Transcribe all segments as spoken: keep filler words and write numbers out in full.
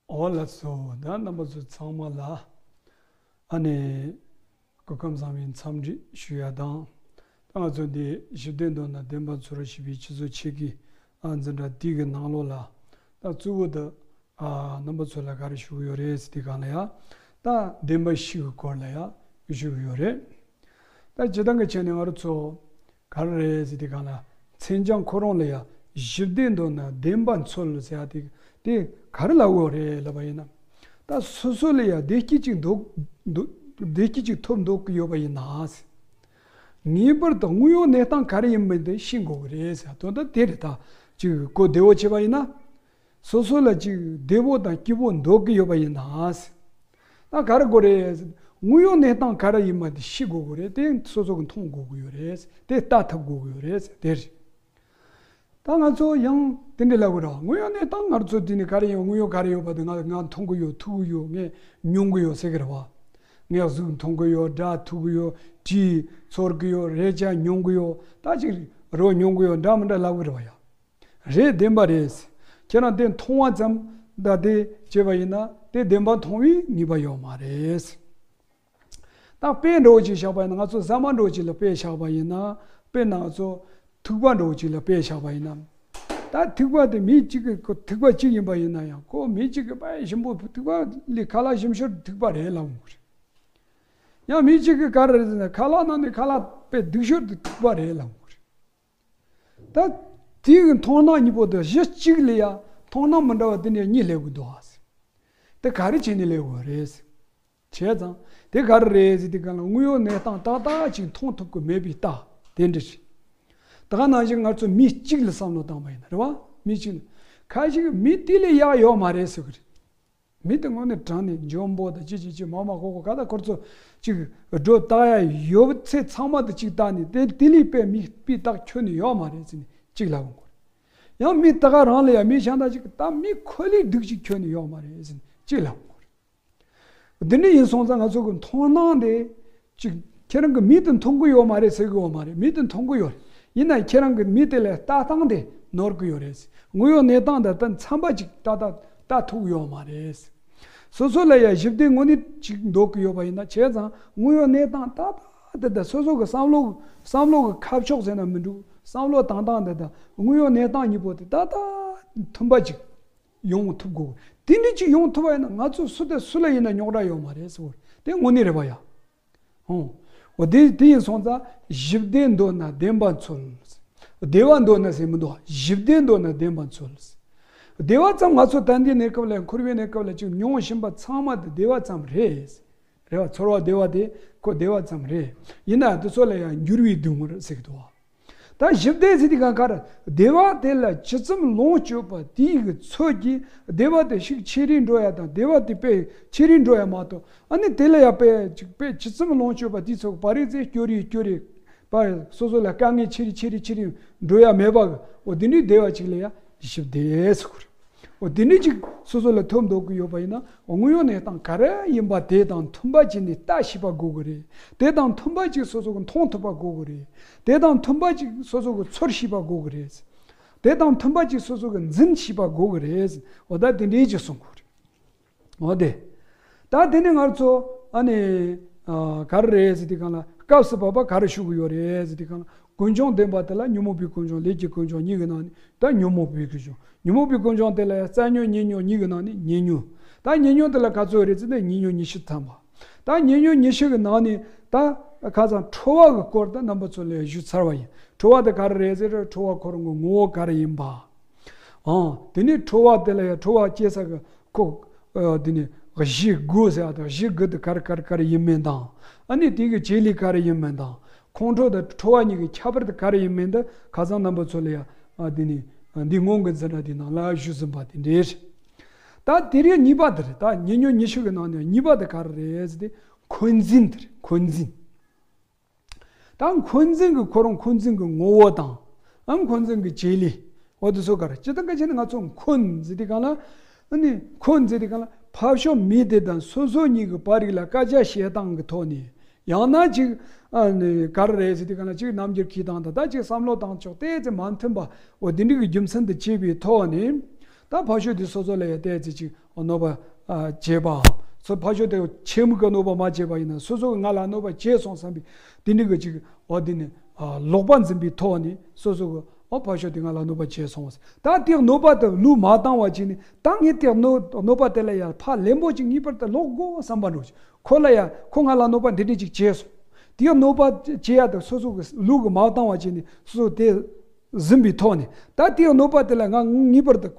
འོ་ལགས་སོ། ད་རྣམ་པ་ཚོ་ཚང་མ་ལ་ཨ་ནི་སྐུ་ཁམས་བཟང་བའི་འཚམས་འདྲི་ཞུ་ཡ་དང་། ད་ང་ཚོ་འདི་ཞི་བདེ་མདོར་ན་བདེན་པ་འཚོལ་ཞེས་པའི་ཆུ་ཚོད་ཕྱེད་ཀའི་ཨ་འཛིན་གྲྭ་དེ་གི་ནང་ལོགས་ལ། ད་གཙོ་བོ་དེ་ཨ་རྣམ་པ་ཚོ་ལ་ག་རེ་ཞུ་གི་ཡོད་རེད་ཟེར་དུས་སྒང་ལ་ཡ། ད་བདེན་པ་བཞི་གི་སྐོར་ལ་ཡ་ཞུ་གི་ཡོད་རེད། ད་སྤྱིར་བཏང་གི་ཆ་ནས་ང་རང་ཚོ་ག་རེ་རེད་ཟེར་དུས་སྒང་ལ། མཚན་བྱང་ཁོ་རང་ལ་ཡ་ཞི་བདེ་མདོར་ན་བདེན་པ་འཚོལ་ཟེར་ཡ་དེ་དེ་ག་རེ་ལབ་ཡོད་རེད་ལབ་པ་ཡིན་ན། ད་སོ་སོ་ལ་ཡ་བདེ་སྐྱིད་ཅིག་འདོད་འདོད་བདེ་སྐྱིད་ཅིག་ཐོབ་འདོད་ཀྱི་ཡོད་པ་ཡིན་ན་ཟེར། ངེས་པར་དུ་དངོས་ཡོད་གནས་སྟངས་ག་རེ་ཡིན་མིན་དེ་ཤེས་དགོས་ཀྱི་རེད་ཟེར། དོན་དག་དེ་རེད། ད་ཅིག་གོ་བདེ་བོ་བྱས་པ་ཡིན་ན། སོ་སོ་ལ་ཅིག་བདེ་བོ་དང་སྐྱིད་པོ་འདོད་ཀྱི་ཡོད་པ་ཡིན་ན། ད་ག་རེ་དགོས་རེད། དངོས་ཡོད་གནས་སྟངས་ག་རེ་ཡིན་མིན་དེ་ཤེས་དགོས་ཀྱི་རེད། དེ་སོ་སོ་གིས་མཐོང་དགོས་ཀྱི་ཡོད་རེད། དེ་ལྟ་ཐུབ་དགོས་ཀྱི་ཡོད་རེད། དེ་རེད། ད་ང་ཚོ་ཡང་དེ་འདྲ་ལབ་དགོས་རེད་བ། དངོས་ཡོད་གནས་སྟངས་ང་ཚོ་དེ་ནི་ག་རེ་ཡིན། དངོས་ཡོད་ག་རེ་ཡོད་པ་དེ་ང་ང་མཐོང་གི་ཡོད། ཐུག་གི་ཡོད། ངས་མྱོང་གི་ཡོད་ཟེར་གི་རེད་བ། ངས་གཟུགས་མཐོང་གི་ཡོད། སྒྲ་ཐོས་ཀྱི་ཡོད། དྲི་ཚོར་གྱི་ཡོད། རེག་བྱ་མྱོང་གི་ཡོད། ད་ཅིག་རོ་མྱོང་གི་ཡོད། འདྲ་མི་འདྲ་ལབ་གི་རེད་བ་ཡ། རེད། བདེན་པ་རེད། ཁྱེད་རང་དེ་མཐོང་བ་ཙམ་ད་དེ་བྱས་པ་ཡིན་ན་དེ་བདེན་པ་མཐོང་བའི་ངེས་པ་ཡོད་མ་རེད། ད་དཔེ་འདྲ་བོ་ཅིག་བཞག་པ་ཡིན་ན། ང་ཚོ་ཟ་མ་འདྲ་བོ་ཅིག་ལ་དཔེ་བཞག་པ་ཡིན་ན། དཔེར་ན་ང་ཚོ་ཐིགས་པ་འདྲ་བོ་ཅིག་ལ་དཔེ་བཞག་པ་ཡིན་ན། ད་ཐིགས་པ་དེ་མི་གཅིག་གི་ཁོ་ཐིགས་པ་གཅིག་ཡིན་པ་ཡིན་ན་ཡང་། ཁོ་མི་གཅིག་གི་དཔེ་ཞིམ་པོ་ཐིགས་པ་ལས་ཁ་ལག་ཞིམ་ཤོས་ཐིགས་པ་རེད་ལབ་ཡོང་གི་རེད། ཡང་མི་གཅིག་གི་ག་རེ་རེད་ཟེར་ན། ཁ་ལག་ནང་ནས་ཁ་ལག་དཔེ་སྡུག་ཤོས་དེ་ཐིགས་པ་རེད་ལབ་ཡོང་གི་རེད། ད་དེའི་མཐོང་སྣང་གཉིས་པོ་དེ་གཞི་གཅིག་ལ་ཡ་མཐོང་སྣང་མི་འདྲ་བ་དེ་འདྲ་གཉིས་སླེབས་ཀྱི་འདུག་ཨ་ཟེར། དེ་ག་རེ་བྱས་ནས་སླེབས་ཀྱི་རེད་ཟེར། བྱས་ཙང་དེ་ག་རེ་རེད་ཟེར་དུས་སྒང་ལ། དངོས་ཡོད་གནས་སྟངས་ཏག་ཏག་ཅིག་མཐོང་ཐུབ་ཀྱི་མེད་པའི་རྟགས་དེ་འདྲ་རེད། ད་ག་ནང་བཞིན་ང་ཚོ་མི་གཅིག་ལ་བསམ་བློ་བཏང་བ་ཡིན་ན་རེད་བ། མི་གཅིག་ལ། ཁ་ཅིག་མི་དེ་ལས་ཡག་ཡོད་མ་རེད་ཟེར་གི་རེད། མི་དེ་དངོས་གནས་དྲང་གནས་འཇོན་པོ་དང་ཅི་ཅི་ཅི་མ་མ་ཁོ་ཁོ་ག་ད་ཁོ་ཚོ་ཅིག་སྒྲོ་བཏགས་ཡ་ཡོད་ཚད་ཚང་མ་དེ་ཅིག་བཏགས་ནས། དེ་དེ་ལས་དཔེ་མི་སྤུས་དག་ཁྱོན་ནས་ཡོད་མ་རེད་ཟེར་ནས་ཅིག་ལབ་ཡོང་གི་རེད། ཡང་མི་ད་ག་རང་ལ་ཡ་མི་གཞན་དག་ཅིག་ད་མི་ཁོ་ལས་སྡུག་ཅིག་ཁྱོན་ནས་ཡོད་མ་རེད་ཟེར་ནས་ཅིག་ལབ་ཡོང་གི་རེད། འདི་འདྲ་ཡིན་སོང་ཙང་ང་ཚོ་གི་མཐོང་སྣང་དེ་ཅིག་ཁྱེད་རང་གི་མིག་དེ་མཐོང་གི་ཡོད་མ་རེད་ཟེར་གི་ཡོད་མ་རེད། མིག་དེ་མཐོང་གི་ཡོད་རེད། ཡིན་ན་ཁྱེད་རང་གི་མིག་དེ་ལ་ལྟ་སྟངས་དེ་ནོར་གི་ཡོད་རེད། དངོས་ཡོད་གནས་སྟངས་དང་ད་འཚམ་པ་ཅིག་ལྟ་ལྟ་ལྟ་ཐུབ་ཡོད་མ་རེད། སོ་སོ་ལ་ཡ་ཞི་བདེ་དངོས་གནས་ཅིག་འདོད་གི་ཡོད་པ་ཡིན་ན། བྱས་ཙང་དངོས་ཡོད་གནས་སྟངས་ཏག་ཏག་དེ་དང་། སོ་སོ་གི་བསམ་བློ་བསམ་བློ་གི་ཁ་ཕྱོགས་ཟེར་ན་མི་འགྲིག། བསམ་བློ་བཏང་སྟངས་དེ་དང་དངོས་ཡོད་གནས་སྟངས་གཉིས་པོ་དེ་ཏག་ཏག་མཐུན་པ་ཅིག་ཡོང་ཐུབ་དགོས། དེ་འདྲ་ཅིག་ཡོང་ཐུབ་པ་ཡིན་ན་ང་ཚོ་སུ་དང་སུ་ལ་ཡིན་ན་རྙོག་དྲ་ཡོད་མ་རེད་ཟེར་བ་དེ་དངོས་གནས་རེད་པ་ཡ། ཧོ། འོ་དེ་དེ་ཡིན་སོང་ཙང་ཞི་བདེ་འདོད་ན་བདེན་པ་འཚོལ། བདེ་བ་འདོད་ན་ཟེར་མི་འདུག། ཞི་བདེ་འདོད་ན་བདེན་པ་འཚོལ། བདེ་བ་ཙམ་ང་ཚོ་ད་ལྟའི་གནས་སྐབས་ལ། འཁོར་བའི་གནས་སྐབས་ལ་ཅིག་མྱོང་བཞིན་པ་ཚང་མ་དེ་བདེ་བ་ཙམ་རེད། རེད་བ། ཚོར་བ་བདེ་བ་དེ་ཁོ་བདེ་བ་ཙམ་རེད། ཡིན་ན་དེ་ཚོ་ལ་ཡང་འགྱུར་བའི་སྡུག་བསྔལ་ཟེར་གི་འདུག་བ། ད་ཞི་བདེ་ཟེར་དུས་སྒང་ག་རེ། བདེ་བ་དེ་ལ་ཇི་ཙམ་ལོངས་སྤྱོད་པ་དེའི་གི་ཚོད་ཀྱིས་བདེ་བ་དེ་ཤུགས་ཆེ་རུ་འགྲོ་ཡ་དང་། བདེ་བ་དེ་དཔེ་ཆེ་རུ་འགྲོ་ཡ་མ་གཏོགས། ཨ་ནི་དེ་ལ་ཡ་དཔེ་ཅིག་དཔེ་ཇི་ཙམ་ལོངས་སྤྱོད་པ་དེའི་ཚོད་པ་རེ་ཙམ་སྐྱོ་རུ་སྐྱོ་རུ། པ་སོ་སོ་ལ་དཀའ་ངལ་ཆེ་རུ་ཆེ་རུ་ཆེ་རུ་འགྲོ་ཡ་མེད་པ་གི། འོ་དེ་འདྲའི་བདེ་བ་ཅིག་ལ་ཡ་ཞི་བདེ་ཟེར་གི་རེད། འོ་དེ་འདྲ་ཅིག་སོ་སོ་ལ་ཐོབ་འདོད་ཀྱི་ཡོད་པ་ཡིན་ན། དངོས་ཡོད་གནས་སྟངས་ག་རེ་ཡིན་པ་དེ་དང་མཐུན་པ་ཅིག་ནས་ལྟ་ཤེས་པ་དགོས་ཀྱི་རེད། དེ་དང་མཐུན་པ་ཅིག་སོ་སོ་གིས་མཐོང་ཐུབ་པ་དགོས་ཀྱི་རེད། དེ་དང་མཐུན་པ་ཅིག་སོ་སོ་གིས་ཚོར་ཤེས་པ་དགོས་ཀྱི་རེད། དེ་དང་མཐུན་པ་ཅིག་སོ་སོ་གིས་འཛིན་ཤེས་པ་དགོས་ཀྱི་རེད། འོ་ད་དེ་འདྲའི་ཅིག་གསུང་དགོས་རེད། འོ་དེ། ད་དེ་ནས་ང་ཚོ་ཨ་ནི་ཨ་ག་རེ་རེད་ཟེར་དུས་སྒང་ལ། སྐབས་སུ་བབ་པ་ག་རེ་ཞུ་གི་ཡོད་རེད་ཟེར་དུས་སྒང་ལ། ཀུན་འབྱུང་བདེན་པ་དེ་ལ་ཉོན་མོངས་པའི་ཀུན་འབྱུང་ལས་ཀྱི་ཀུན་འབྱུང་གཉིས་ཀྱི་ནང་ནས། ད་ཉོན་མོངས་པའི་ཀུན་འབྱུང་། ཉོན་མོངས་པའི་ཀུན་འབྱུང་དེ་ལ་ཡང་རྩ་ཉོན་ཉེ་ཉོན་གཉིས་ཀྱི་ནང་ནས་ཉེ་ཉོན། ད་ཉེ་ཉོན་དེ་ལ་ག་ཚོད་རེད་ཟེར་ན་ཉེ་ཉོན་ཉི་ཤུ་ཐམ་པ། ད་ཉེ་ཉོན་ཉི་ཤུ་གི་ནང་ནས་ད་ཁ་སང་ཁྲོ་བ་གི་སྐོར་ད་རྣམ་པ་ཚོ་ལ་ཞུས་ཚར་བ་ཡིན། ཁྲོ་བ་དེ་ག་རེ་རེད་ཟེར་ན། ཁྲོ་བ་ཁོ་རང་གི་ངོ་བོ་ག་རེ་ཡིན་པ། ཨང་། དེ་ནས་ཁྲོ་བ་དེ་ལ་ཡང་ཁྲོ་བ་སྐྱེ་ས་གི་ཁོ། ཨ། དེ་ནས་གཞི་དགུ་ཟེར་བ་དང་། གཞི་དགུ་དེ་ག་རེ་ག་རེ་ག་རེ་ཡིན་མིན་དང་། ཨ་ནི་དེ་གི་བྱེད་ལས་ག་རེ་ཡིན་མིན་དང་། ཁོང་ཁྲོ་དང་ཁྲོ་བ་གཉིས་ཀྱི་ཁྱད་པར་དེ་ག་རེ་ཡིན་མིན་དེ་ཁ་སང་རྣམ་པ་ཚོ་ལ་ཡང་། ཨ། དེ་ནས་འདི་སྔོན་གྱི་འཛིན་གྲྭ་དེའི་ནང་ལ་ཞུས་ཟིན་པ་དེ་འདྲ་རེད། ད་དེ་རིང་གཉིས་པ་དེ་རེད། ད་ཉེ་ཉོན་ཉི་ཤུ་གི་ནང་ནས་གཉིས་པ་དེ་ག་རེ་རེད་ཟེར་ཏེ། འཁོན་འཛིན་དེ་རེད། འཁོན་འཛིན། ད་འཁོན་འཛིན་གྱི་ཁོ་རང་འཁོན་འཛིན་གྱི་ངོ་བོ་དང་། ཨ། འཁོན་འཛིན་གྱི་བྱེད་ལས། འོ་དེ་ཚོ་ག་རེ། སྤྱིར་བཏང་གི་ཆ་ནས་ང་ཚོ་འཁོན་ཟེར་དུས་སྒང་ལ། ཨ་ནི་འཁོན་ཟེར་དུས་སྒང་ལ། ཕར་ཕྱོགས་མི་དེ་དང་སོ་སོ་གཉིས་ཀྱི་བར་རིགས་ལ་སྐད་ཆ་བཤད་སྟངས་ཀྱི་ཐོག་ནས། ཡང་ན་ཅིག་ཨ་ནི་ག་རེ་རེད་ཟེར་དུས་སྒང་ལ། ཅིག་རྣམ་འགྱུར་འཁྱེར་སྟངས་དང་། ད་ཅིག་བསམ་བློ་བཏང་ཕྱོགས་ཏོག་ཙམ་མ་མཐུན་པ། འོ་དེ་འདྲ་གི་རྒྱུ་མཚན་དེ་བྱས་པའི་ཐོག་ནས། ད་ཕར་ཕྱོགས་དེ་སོ་སོ་ལ་ཡང་ཏོག་ཙམ་ཅིག་གནོད་པ་ཨ་བྱས་པའམ། སོ་ཕར་ཕྱོགས་དེ་ཆེད་དམིགས་ཀྱི་གནོད་པ་མ་བྱས་པ་ཡིན་ན། སོ་སོ་གིས་ང་ལ་གནོད་པ་བྱས་སོང་བསམ་པའི་དེ་འདྲའི་གི་ཅིག་འོ་དེ་ནི་ཨ་ལོག་པ་འཛིན་པའི་ཐོག་ནས་སོ་སོ་གིས་ཨ་ཕར་ཕྱོགས་དེ་ང་ལ་གནོད་པ་བྱས་སོང་ཟེར། ད་དེ་གནོད་པ་དེ་བློས་མ་བཏང་བ་བྱས་ནས། ད་ངས་དེ་གནོད་གནོད་པ་དེ་ལ་ཡ་ཕར་ལན་པོ་ཅིག་ངེས་པར་དུ་ལོག་དགོས་བསམ་པ་འདྲ་བོ་ཅིག་ཁོ་ལ་ཡ་ཁོ་ང་ལ་གནོད་པ་འདི་འདྲ་ཅིག་བྱས་སོང་། དེ་གནོད་པ་བྱེད་ཡ་དེ་སོ་སོ་གིས་བློས་གི་མ་བཏང་བ་བྱས་ནས། སོ་སོ་དེ་ཟིན་པའི་ཐོག་ནས། ད་དེ་གནོད་པ་དེ་ལ་ང་ངེས་པར་དུ་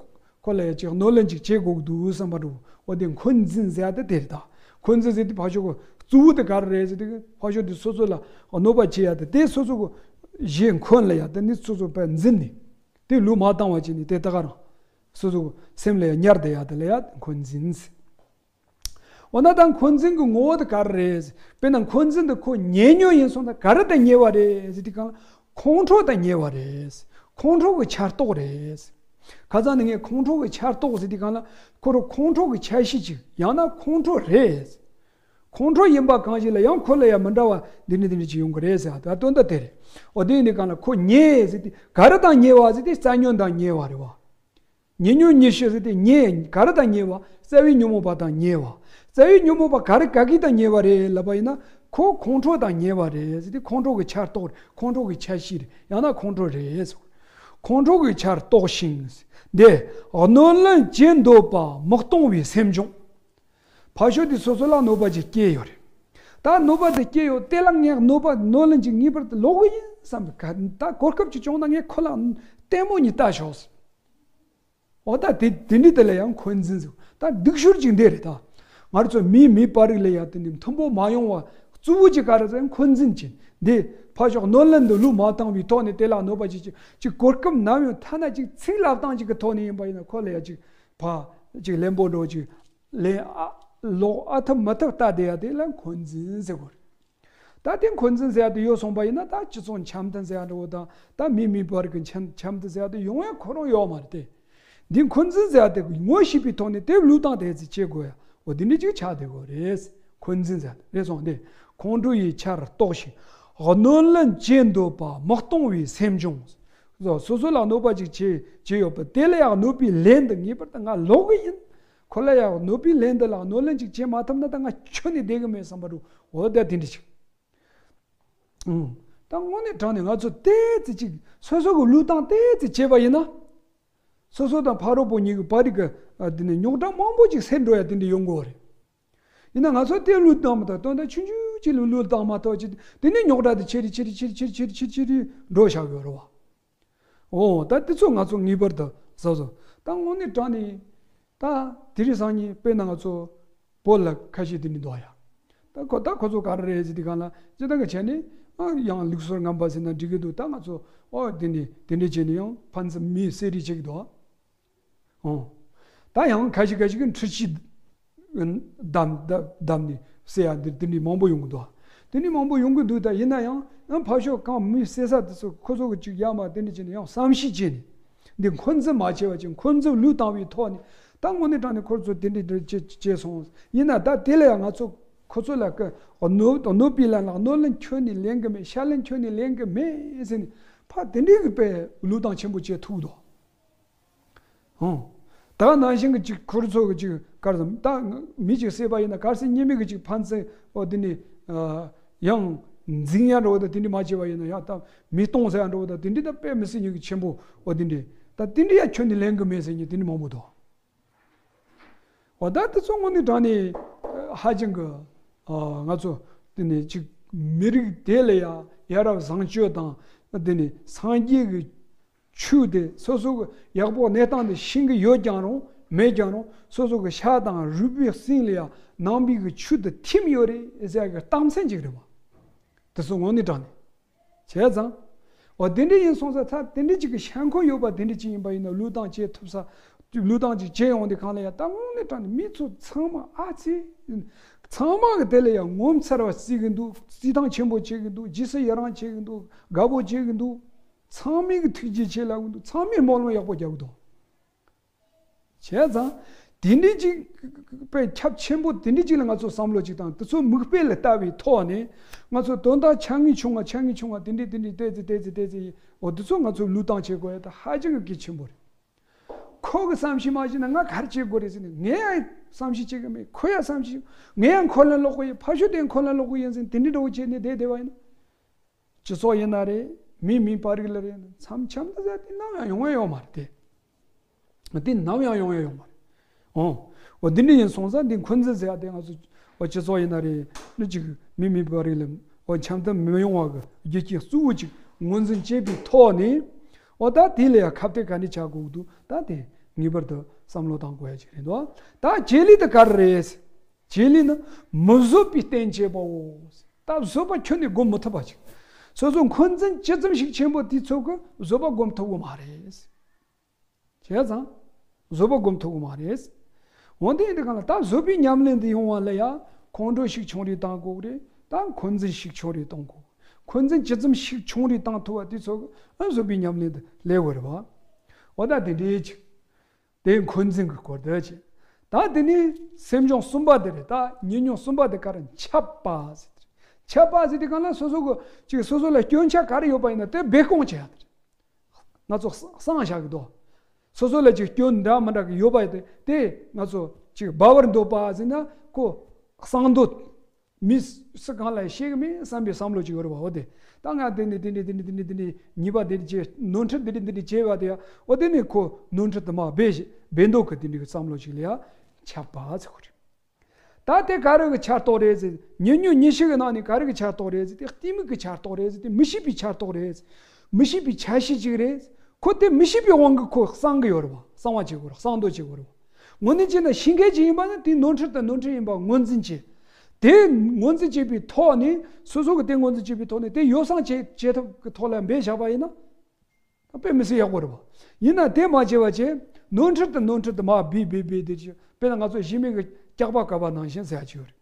ཁོ་ལ་ཡ་ཅིག་གནོད་ལན་ཅིག་བྱེད་དགོས་ཀྱི་འདུག་བསམ་པ་འདྲ་བོ། འོ་དེ་འཁོན་འཛིན་ཟེར་ཡ་དེ་དེ་རེད། ད་འཁོན་འཛིན་ཟེར་དུས་ཕར་ཕྱོགས་གི་གཙོ་བོ་དེ་ག་རེ་རེད་ཟེར་དུས། ཕར་ཕྱོགས་དེ་སོ་སོ་ལ་གནོད་པ་བྱེད་ཡ་དེ་དེ་སོ་སོ་གི་གཞན་འཁོན་ལ་ཡ་དེ་ནི་སོ་སོ་ཕར་འཛིན་ནས། དེ་བློས་མ་བཏང་བ་བྱས་ནས་དེ་ད་ག་རང་སོ་སོ་གི་སེམས་ལ་ཡ་ཉར་བསྡད་ཡ་དེ་ལ་ཡ་འཁོན་འཛིན་ཟེར། འོ་ན་ད་འཁོན་འཛིན་གྱི་ངོ་བོ་དེ་ག་རེ་རེད། དཔེར་ན་འཁོན་འཛིན་དེ་ཁོ་ཉེ་ཉོན་ཡིན་སོང་ན་ག་རེ་དང་ཉེ་བ་རེད་ཟེར་དུས་སྒང་ལ། ཁོང་ཁྲོ་དང་ཉེ་བ་རེད། ཁོང་ཁྲོ་གི་ཆར་གཏོགས་རེད། ཁ་སང་ནས་ངས་ཁོང་ཁྲོ་གི་ཆར་གཏོགས་ཟེར་དུས་སྒང་ལ། ཁོ་རང་ཁོང་ཁྲོ་གི་ཆ་ཤས་ཅིག་ཡང་ན་ཁོང་ཁྲོ་རེད། ཁོང་ཁྲོ་ཡིན་པ་གང་ཞིག་ལ་ཡང་ཁོ་ལ་ཡང་མི་འདྲ་བ་འདི་འདྲ་འདི་འདྲ་ཅིག་ཡོང་གི་རེད་ཟེར་བ་དང་དོན་དག་དེ་རེད། འོ་དེ་ཡིན་དུས་སྒང་ལ་ཁོ་ཉེ་ཟེར་དུས་ག་རེ་དང་ཉེ་བ་ཟེར་དུས་རྩ་ཉོན་དང་ཉེ་བ་རེད་བ། ཉེ་ཉོན་ཉེར་བཞི་ཟེར་དུས་ཉེ་ག་རེ་དང་ཉེ་བ། རྩ་བའི་ཉོན་མོངས་པ་དང་ཉེ་བ། རྩ་བའི་ཉོན་མོངས་པ་ག་རེ་ག་གི་དང་ཉེ་བ་རེད་ལབ་པ་ཡིན་ན། ཁོ་ཁོང་ཁྲོ་དང་ཉེ་བ་རེད་ཟེར་དུས་ཁོང་ཁྲོ་གི་ཆར་གཏོགས་རེད། ཁོང་ཁྲོ་གི་ཆ་ཤས་རེད། ཡང་ན་ཁོང་ཁྲོ་རེད་ཟེར། ཁོང་ཁྲོ་གི་ཆར་གཏོགས་ཤིང་། འདི་གནོད་ལན་བྱེད་འདོད་པ་མི་གཏོང་བའི་སེམས་བྱུང་། ཕར་ཕྱོགས་དེ་སོ་སོ་ལ་གནོད་པ་ཅིག་སྐྱེལ་ཡོད་རེད། ད་གནོད་པ་དེ་སྐྱེལ་ཡོད། དེ་ལ་ངས་གནོད་པ་གནོད་ལན་ཅིག་ངེས་པར་དུ་ལོག་གི་ཡིན་བསམ་པའི་ག་ད་གོ་སྐབས་ཅིག་བྱུང་ན་ངས་ཁོ་ལ་ལྟད་མོ་ཉིད་ལྟ་ཞོག་ཟེར། འོ་ད་དེ་དེ་འདྲའི་དེ་ལ་ཡང་འཁོན་འཛིན་ཟེར། ད་སྡུག་ཤོས་ཅིག་འདི་རེད། ད་ང་རང་ཚོ་མིའི་མིའི་བར་རིགས་ལ་ཡ་དེ་འདྲའི་མཐུན་པོ་མ་ཡོང་བ་གཙོ་བོ་ཅིག་ག་རེ་ཟེར་ན་འཁོན་འཛིན་ཅིག་འདི་ཕར་ཕྱོགས་གནོད་ལན་འདི་བློས་མ་བཏང་བའི་ཐོག་ནས་དེ་ལ་གནོད་པ་ཅིག་ཅིག་ཅིག་གོ་སྐབས་ནམ་ཡང་ཐ་ན་ཅིག་ཚིག་ལབ་སྟངས་ཅིག་གི་ཐོག་ནས་ཡིན་པ་ཡིན་ན་ཁོ་ལ་ཡ་ཅིག་ཕར་ཅིག་ལན་པོ་འདྲ་ཅིག་ལན་ཨ་ལོག་ཨ་ཐུབ་མ་ཐུབ་ལྟ་བསྡད་ཡ་དེ་ལ་འཁོན་འཛིན་ཟེར་དགོས་རེད། ད་དེ་འཁོན་འཛིན་ཟེར་ཡ་དེ་ཡོད་སོང་པ་ཡིན་ན། ད་སྤྱི་ཚོགས་འཆམ་མཐུན་ཟེར་ཡ་འདྲ་བོ་དང་། ད་མི་མི་བར་གྱི་འཆམ་འཆམ་མཐུན་ཟེར་ཡ་དེ་ཡོང་ཡ་ཁོ་རང་ཡོད་མ་རེད་དེ། འདི་འཁོན་འཛིན་ཟེར་ཡ་དེ་ངོ་ཤེས་པའི་ཐོག་ནས་དེ་བློས་བཏང་དེ་ཚོ་བྱེད་དགོས་ཡ། འོ་དེ་འདྲ་ཅིག་ཆགས་བསྡད་དགོས་རེད། འཁོན་འཛིན་ཟེར་ཡ་དེ་རེད་སོང་དེ། ཁོང་ཁྲོ་ཡི་ཆར་གཏོགས་ཤིང་། གནོད་ལན་བྱེད་འདོད་པ་མི་གཏོང་བའི་སེམས་བྱུང་། སོ་སོ་ལ་གནོད་པ་ཅིག་བྱས་བྱས་ཡོད་པ་དེ་ལ་ཡང་གནོད་པའི་ལན་དུ་ངེས་པར་དུ་ང་ལོག་གི་ཡིན། ཁོ་ལ་ཡང་གནོད་པའི་ལན་འདི་ལ་གནོད་ལན་ཅིག་བྱེད་མ་ཐུབ་ན་ད་ང་ཁྱོན་ནས་བསྡད་གི་མེད་བསམ་པ་འདྲ་བོ། འོ་ད་དེ་འདྲ་ཅིག་ཨང་། ད་དངོས་གནས་དྲང་གནས་ང་ཚོ་ཏོག་ཙམ་ཅིག་སོ་སོ་གི་བློས་བཏང་ཏོག་ཙམ་བྱས་པ་ཡིན་ན། སོ་སོ་དང་ཕ་རོལ་པོ་གཉིས་ཀྱི་བར་རི་གི་ཨ་དེ་ནས་རྙོག་དྲ་མང་པོ་ཅིག་སེལ་འགྲོ་ཡ་དེ་འདྲ་ཡོང་གི་ཡོད་རེད། ཡིན་ན་ང་ཚོ་དེ་བློས་བཏང་མ་ཐག་དོན་དག་ཆུང་ཆུང་ཅིག་ལ་བློས་བཏང་མ་ཐག་ཅིག་དེ་ནས་རྙོག་དྲ་དེ་ཆེ་རུ་ཆེ་རུ་ཆེ་རུ་འགྲོ་བཞག་ཡོད་རེད་བ། འོ་ད་དེ་ཚོ་ང་ཚོ་ངེས་པར་དུ་གཟབ་གཟབ། ད་དངོས་གནས་དྲང་གནས་ད་དེ་རིང་སང་ཉིན་དཔེར་ན་ང་ཚོ་བོད་ལ་ཁ་ཤས་དེ་འདྲ་འདུག་ཡ། ད་ཁོ་ད་ཁོ་ཚོ་ག་རེ་རེད་ཟེར་དུས་སྒང་ལ་སྤྱིར་བཏང་གི་བྱས་ནས་ཨ་ཡང་ལུགས་སྲོལ་ངན་པ་ཟེར་ན་འགྲིག་གི་འདུག་ད་ང་ཚོ་ཨོ་དེ་འདྲ་དེ་འདྲ་བྱས་ནས་ཡང་ཕན་ཚུན་མི་བསད་རེས་བྱེད་ཀྱི་འདུག་ཨོ། ད་ཡང་ཁ་ཤས་ཁ་ཤས་ཀྱིས་འཕྲུལ་ཆས་བདམས་བདམས་བདམས་ནས་བསད་ཡ་འདི་འདི་འདྲའི་མང་པོ་ཡོང་གི་འདུག་དེ་འདྲའི་མང་པོ་ཡོང་གི་འདུག་ད་ཡིན་ན་ཡང་ཡང་ཕར་ཕྱོགས་གང་མི་བསད་ས་དེ་ཚོ་ཁོ་ཚོ་གི་ཅིག་ཡར་མར་དེ་འདྲ་བྱས་ནས་ཡང་བསམ་ཤེས་བྱས་ནས་འདི་འཁོན་འཛིན་མ་བྱས་པ་ཅིག་འཁོན་འཛིན་བློས་བཏང་བའི་ཐོག་ནས་ད་དངོས་གནས་དྲང་གནས་ཁོ་ཚོ་དེ་འདྲའི་འདྲ་བྱས་བྱས་སོང་། ཡིན་ན་ད་དེ་ལ་ཡང་ང་ཚོ་ཁོ་ཚོ་ལ་གནོད་གནོད་པའི་ལན་ལ་གནོད་ལན་ཁྱོན་ནས་ལེན་གི་མེད། ཤ་ལན་ཁྱོན་ནས་ལེན་གི་མེད་ཟེར་ནས་ཕར་དེ་འདྲའི་གི་དཔེ་བློས་བཏང་ཆེན་པོ་བྱེད་ཐུབ་འདུག་ཧུང་། ད་ནང་བཞིན་གྱི་ཅིག་ཁོ་ཚོ་གི་ཅིག་ག་རེ་ཟེར། ད་མི་ཅིག་བསད་པ་ཡིན་ན་གལ་སྲིད་གཉེན་མི་གི་ཅིག་ཕན་ཚུན་འོ་དེ་ནི་ཡང་འཛིང་ཡ་འདྲ་བོ་དང་དེ་འདྲ་མ་བྱས་པ་ཡིན་ན་ཡང་ད་མི་གཏོང་ཟེར་ཡ་འདྲ་བོ་དང་དེ་འདྲ་ད་དཔེ་མི་སྲིད་ཉུང་གི་ཆེན་པོ་འོ་དེ་འདྲ་ད་དེ་འདྲ་ཡ་ཁྱོན་ནས་ལེན་གི་མེད་ཟེར་ཉིན་དེ་འདྲ་མང་པོ་འདུག་འོ་ད་དེ་ཚོ་དངོས་གནས་དྲང་གནས་ཧ་ཅང་གི་ང་ཚོ་དེ་ནི་ཅིག་མི་རིགས་དེ་ལ་ཡ་ཡ་རབས་བཟང་སྤྱོད་དང་དེ་ནི་སངས་རྒྱས་ཀྱི་ཆོས་དེ་སོ་སོ་གི་ཡག་པོ་གནས་སྟངས་དེ་ཤེས་ཀྱི་ཡོད་ཀྱང་རུང་མེད་ཀྱང་རུང་སོ་སོ་གི་ཤ་དང་རུས་པའི་གསེང་ལ་ཡང་ནང་པའི་གི་ཆོས་དེ་ཐིམ་ཡོད་རེད་ཟེར་ཡ་གི་རྟགས་མཚན་ཅིག་རེད་བ། དེ་ཚོ་དངོས་གནས་དྲང་གནས་བྱས་ཙང་། འོ་དེ་འདྲ་ཡིན་སོང་ཙང་ད་དེ་འདྲ་ཅིག་གི་ཤ་འཁོན་ཡོད་པ་དེ་འདྲ་ཅིག་ཡིན་པ་ཡིན་ན་བློས་བཏང་བྱེད་ཐུབ་ས། བློས་བཏང་ཅིག་བྱེད་ཡོང་དེ་གང་ལ་ཡང་ད་དངོས་གནས་དྲང་གནས་མི་ཚོ་ཚང་མ་ཨ་ཙི། ཚང་མ་གི་དེ་ལ་ཡང་ངོ་མཚར་བ་བརྩི་གི་འདུག་བརྩི་སྟངས་ཆེན་པོ་བྱེད་གི་འདུག་རྗེས་སུ་ཡི་རང་བྱེད་གི་འདུག་དགའ་པོ་བྱེད་གི་འདུག་ཚང་མས་གི་ཐུགས་རྗེ་ཆེ་ལབ་གི་འདུག་ཚང་མས་སྨོན་ལམ་ཡག་པོ་རྒྱབ་གི་འདུག་བྱས་ཙང་། དེ་འདྲའི་ཅིག་དཔེ་ཁྱབ་ཆེན་པོ་དེ་འདྲའི་ཅིག་ལ་ང་ཚོ་བསམ་བློ་ཅིག་བཏང་དེ་ཚོ་མིག་དཔེ་ལ་ལྟ་བའི་ཐོག་ནས་ང་ཚོ་དོན་དག་ཆ་ངེས་བྱུང་བ་ཆ་ངེས་བྱུང་བ་དེ་འདྲའི་དེ་འདྲའི་ཏོག་ཙམ་ཏོག་ཙམ་ཏོག་ཙམ་ཡིན་འོ་དེ་ཚོ་ང་ཚོ་བློས་བཏང་བྱེད་དགོས་ཡ་ད་ཧ་ཅང་གི་གལ་ཆེན་པོ་རེད། ཁོ་གི་བསམ་ཤེས་མ་བྱས་ན་ང་ག་རེ་བྱེད་དགོས་རེད་ཟེར་ནས། ངས་ཡང་བསམ་ཤེས་བྱེད་ཀྱི་མེད། ཁོ་ཡང་བསམ་ཤེས། ངས་ཡང་འཁོན་ལན་སློག་གི་ཡིན། ཕར་ཕྱོགས་དེ་འཁོན་ལན་སློག་གི་ཡིན་ཟེར་ནས་དེ་འདྲའི་འདྲ་བོ་བྱས་ནས་བསྡད་བསྡད་པ་ཡིན་ན། སྤྱི་ཚོགས་ཡིན་ན་རེད། མི་མིན་པ་རིགས་ལ་རེད། མཚམས་འཆམ་ད་ཟེར་དེ་ནམ་ཡང་ཡོང་ཡ་ཡོད་མ་རེད་དེ། དེ་ནམ་ཡང་ཡོང་ཡ་ཡོད་མ་རེད། ཨོ། འོ་འདི་འདྲ་ཡིན་སོང་ཙང་འདི་འཁོན་འཛིན་ཟེར་ཡ་དེ་ང་ཚོ་འོ་སྤྱི་ཚོགས་ཡིན་ན་རེད། ནི་ཅིག་མི་མིན་པ་རིགས་ལ་འོ་འཆམ་མཐུན་མི་ཡོང་བ་གི་རྒྱུ་རྐྱེན་གཙོ་བོ་ཅིག་ངོས་འཛིན་བྱས་པའི་ཐོག་ནས། འོ་ད་དེ་ལ་ཡང་ཁ་གཏད་ག་འདྲ་བྱ་དགོས་འདུག་ད་དེ་ངེས་པར་དུ་བསམ་བློ་བཏང་དགོས་ཡ་ཅིག་རེད་འདུག་ད་བྱེད་ལས་དེ་ག་རེ་རེད། བྱེད་ལས་ནི་མི་བཟོད་པའི་རྟེན་བྱེད་པའོ། ད་བཟོད་པ་ཁྱོན་ནས་སྒོམ་མི་ཐུབ་པ་ཅིག་སོ་སོ་འཁོན་འཛིན་ཇི་ཙམ་ཞིག་ཆེན་པོ་དེ་ཚོ་གི་བཟོད་པ་སྒོམ་ཐུབ་ཀྱི་མ་རེད། བྱས་ཙང་། བཟོད་པ་སྒོམ་ཐུབ་ཀྱི་མ་རེད། འོན་ཏེ་ཡིན་དུས་གང་ལ་ད་བཟོད་པའི་ཉམས་ལེན་འདི་ཡོང་བ་ལ་ཡ། ཁོང་ཁྲོ་ཞིག་ཆུང་རུ་བཏང་དགོས་རེད། ད་འཁོན་འཛིན་ཞིག་ཆུང་རུ་གཏོང་དགོས། འཁོན་འཛིན་ཇི་ཙམ་ཞིག་ཆུང་རུ་བཏང་ཐུབ་པ་དེ་ཚོ་ཨ་བཟོད་པའི་ཉམས་ལེན་དུ་སླེབས་དགོས་རེད་བ། འོ་ད་དེ་འདྲའི་ཅིག་དེ་འཁོན་འཛིན་གྱི་སྐོར་དུ་བྱས། ད་དེ་ནི་སེམས་བྱུང་གསུམ་པ་དེ་རེད། ད་ཉེ་ཉོན་གསུམ་པ་དེ་ག་རེ། འཆབ་པ་ཟེར་དེ་རེད། འཆབ་པ་ཟེར་དེ་གང་ལ་སོ་སོ་གི་ཅིག་སོ་སོ་ལ་སྐྱོན་ཆ་ག་རེ་ཡོད་པ་ཡིན་ན་དེ་སྦས་སྐུང་བྱེད་ཡ་དེ་རེད། ང་ཚོ་གསང་བཞག་གི་འདུག་སོ་སོ་ལ་ཅིག་སྐྱོན་འདྲ་མི་འདྲ་གི་ཡོད་པ་དེ་དེ་ང་ཚོ་ཅིག་སྦ་བར་འདོད་པ་ཟེར་ན་ཁོ་གསང་འདོད། མི་སུ་གང་ལ་བཤད་གི་མིན་བསམ་པའི་བསམ་བློ་ཅིག་ཡོད་རེད་བ། འོ་དེ་ད་ང་དེ་ནི་དེ་འདྲ་དེ་འདྲ་དེ་འདྲ་དེ་འདྲ་ཉེས་པ་དེ་འདྲ་བྱས། ནོར་འཁྲུལ་དེ་འདྲ་དེ་འདྲ་བྱས་པ་དེ་ཡ། འོ་དེ་ནི་ཁོ་ནོར་འཁྲུལ་དུ་མ་སྦས་ཤིག་སྦས་འདོད་གི་དེ་འདྲ་གི་བསམ་བློ་ཅིག་ལ་ཡ་འཆབ་པ་ཟེར་གི་རེད། ད་དེ་ག་རེ་གི་ཆར་གཏོགས་རེད་ཟེར། ཉེ་ཉོན་ཉེར་བཞི་གི་ནང་ནས་ག་རེ་གི་ཆར་གཏོགས་རེད་ཟེར། དེ་གཏི་མུག་གི་ཆར་གཏོགས་རེད་ཟེར། དེ་མི་ཤེས་པའི་ཆར་གཏོགས་རེད་ཟེར། མི་ཤེས་པའི་ཆ་ཤས་ཅིག་རེད། ཁོ་དེ་མི་ཤེས་པའི་དབང་གིས་ཁོ་གསང་གི་ཡོད་རེད་བ། གསང་བ་བྱེད་དགོས་རེད། གསང་འདོད་བྱེད་དགོས་རེད་བ། དངོས་གནས་བྱས་ན་ཤེས་མཁན་ཅིག་ཡིན་པ་ན་དེ་ནོར་འཁྲུལ་དང་ནོར་འཁྲུལ་ཡིན་པ་ངོས་འཛིན་བྱེད། དེ་ངོས་འཛིན་བྱེད་པའི་ཐོག་ནས་སོ་སོ་གི་དེ་ངོས་འཛིན་བྱེད་པའི་ཐོག་ནས་དེ་ཡོ་བསྲང་བྱེད་བྱེད་ཐབས་ཀྱི་ཐོག་ལ་འབད་བཞག་པ་ཡིན་ན། དཔེ་མི་སྲིད་ཡག་པོ་རེད་བ། ཡིན་ན་དེ་མ་བྱས་པ་བྱས། ནོར་འཁྲུལ་དང་ནོར་འཁྲུལ་དུ་མ་སྦས་སྦས་སྦས་དེ་ཅི། དཔེར་ན་ང་ཚོ་གཞི་མེད་ཀྱི་སྐྱག་པ་བཀབ་པ་ནང་བཞིན་ཟེར་ཡ་ཅིག་ཡོད་རེད།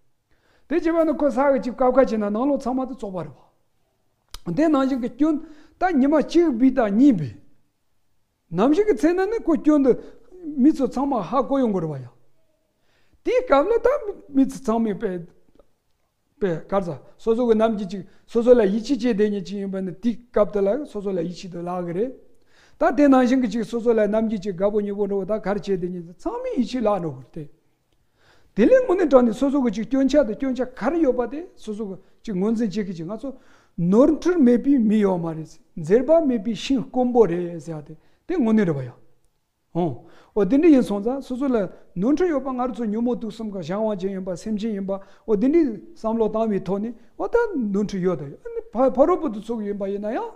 དེ་བྱས་པ་ན་ཁོ་ས་གི་ཅིག་བཀབ་ཁ་བྱས་ན་ནང་ལོགས་ཚང་མ་དེ་བཙོག་པ་རེད་བ། དེ་ནང་བཞིན་གྱི་སྐྱོན་ད་ཉི་མ་གཅིག་སྦས་དང་གཉིས་སྦས། ནམ་ཞིག་གི་ཚེ་ན་ནི་ཁོ་སྐྱོན་འདི་མི་ཚོ་ཚང་མ་ཧ་གོ་ཡོང་གི་རེད་བ་ཡ། དེའི་སྐབས་ལ་ད་མི་ཚོ་ཚང་མས་དཔེ་དཔེ་ག་རེ་ཟ། སོ་སོ་གི་ནམ་རྒྱུན་ཅིག་སོ་སོ་ལ་ཡིད་ཆེས་བྱེད་བསྡད་མཁན་ཅིག་ཡིན་པ་ནི་དེའི་སྐབས་དེ་ལ་སོ་སོ་ལ་ཡིད་ཆེས་དེ་ལྷག་གི་རེད། ད་དེ་ནང་བཞིན་གྱི་ཅིག་སོ་སོ་ལ་ནམ་རྒྱུན་ཅིག་དགའ་པོ་ཉེ་པོ་འགྲོ་བ་ད་ག་རེ་བྱེད་བསྡད་མཁན་ཚང་མས་ཡིད་ཆེས་ལྷག་འགྲོ་གི་རེད་དེ། དེ་ལས་དངོས་གནས་དྲང་ནས་སོ་སོ་གི་ཅིག་སྐྱོན་ཆ་དང་སྐྱོན་ཆ་ག་རེ་ཡོད་པ་དེ་སོ་སོ་གི་ཅིག་ངོས་འཛིན་བྱེད་ཀྱི་ཅིག་ང་ཚོ་ནོར་འཁྲུལ་མེད་པའི་མི་ཡོད་མ་རེད། འཛེར་བ་མེད་པའི་ཤིང་དཀོན་པོ་རེད་ཟེར་ཡ་དེ་དེ་དངོས་གནས་རེད་བ་ཡ། ཨོ། འོ་དེ་འདྲ་ཡིན་སོང་ཙང་སོ་སོ་ལ་ནོར་འཁྲུལ་ཡོད་པ་ང་རང་ཚོ་ཉོན་མོངས་དུག་གསུམ་གི་གཞན་དབང་ཅན་ཡིན་པ་སེམས་ཅན་ཡིན་པ་འོ་དེ་འདྲའི་བསམ་བློ་བཏང་བའི་ཐོག་ནས་འོ་ད་ནོར་འཁྲུལ་ཡོད་ད་ཡོད། ཨ་ནི་ཕ་ཕ་རོལ་པོ་དེ་ཚོ་ཡིན་པ་ཡིན་ན་ཡང་